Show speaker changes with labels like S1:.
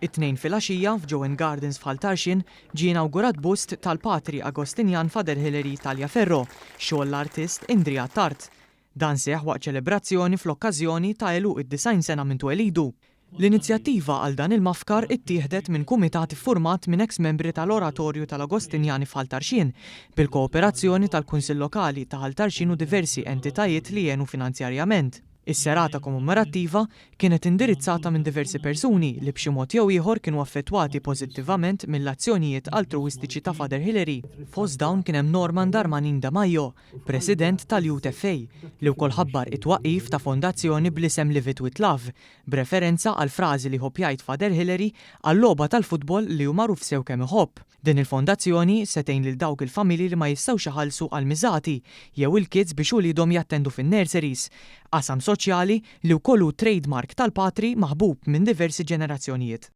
S1: It-Tnejn filgħaxija, f'Joan Gardens f'Ħal Tarxien, ġie inawgurat bust tal-Patri Agostinjan Father Hilary Taliaferro, xogħol l-artist Indri Attard. Dan seħħ waqt ċelebrazzjoni fl-okkażjoni ta' għeluq id-90 sena minn twelidu. L-inizjattiva għal dan il-mafkar ittieħdet minn kumitat iffurmat minn eks membri tal-Oratorju tal-Agostinjani f'Ħal Tarxien, bil-kooperazzjoni tal-Kunsill Lokali ta' Ħal Tarxien u diversi entitajiet li għenu finanzjarjament. Is-serata kommemorattiva kienet indirizzata minn diversi persuni li b'xi mod jew ieħor kienu affettwati pożittivament mill-azzjonijiet altruwistiċi ta' Father Hilary. Fost dawn kien hemm Norman Darmanin Demajo, President tal-Youth FA, li wkoll ħabbar it-twaqqif ta' fondazzjoni bl-isem Live It With Love, b'referenza għall-frażi li jħobb jgħid Father Hilary għal-logħba tal-futbol li hu magħruf sew kemm iħobb. Din il-fondazzjoni se tgħin lil dawk il-familji li ma jistgħux iħallsu għall-miżati jew il-kids biex uliedhom jattendu fin-nurseries, qasam soċjali li wkoll hu trademark tal-Patri maħbub minn diversi ġenerazzjonijiet.